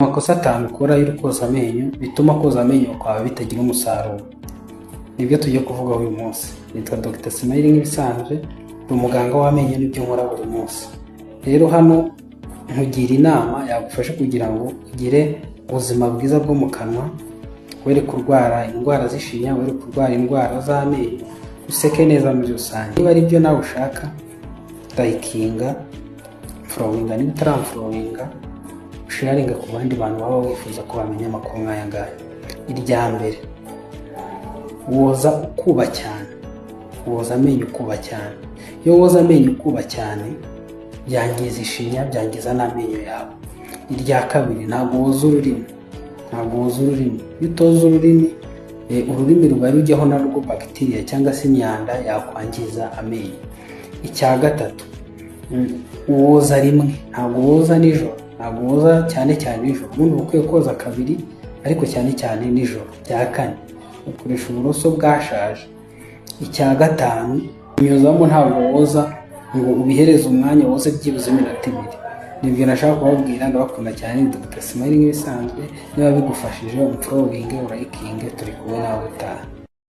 Amakosa atanu ukora iyo uri koza amenyo bituma koza amenyo kwawe bitagira umusaruro, nibyo tugiye kuvugaho uyu munsi. Nitwa Dr Simayili nk'ibisanzwe, ni umuganga w'amenyo, nibyo nkora buri munsi. Rero hano nkugira inama yagufasha kugira ngo ugire ubuzima bwiza bwo mu kanwa, were kurwara indwara z'ishinya, were kurwara indwara z'amenyo, useke neza muri rusange. Niba ari byo nawe ushaka, likinga, followinga niba utaramfollowinga, usharinga ku bandi bantu baba wifuza ko bamenya amakuru nk'aya ngaya. Irya mbere, woza ukuba cyane. Woza amenyo ukuba cyane. Iyo woza amenyo ukuba cyane, byangiza ishinya, byangiza n'amenyo yawe. Irya kabiri, ntabwo woza ururimi. Ntabwo woza ururimi. Iyo utoza ururimi, ururimi ruba rujyaho narwo bagitiriya cyangwa se imyanda yakwangiza amenyo. Icya gatatu, woza rimwe, ntabwo woza nijoro. Ntabwo woza cyane cyane nijoro. Ubundi uba ukwiye koza kabiri, ariko cyane cyane nijoro. Icya kane, ukoresha uburoso bwashaje. Icya gatanu, unyuzamo, ntabwo woza ngo ubihereze umwanya, woze byibuze iminota 2. Nibyo nashaka kubabwira. Ndabakunda cyane. Ni Dr Simayili nk'ibisanzwe. Niba bigufashije, umfollowinge, urayikinge. Turi kumwe nawe utaha.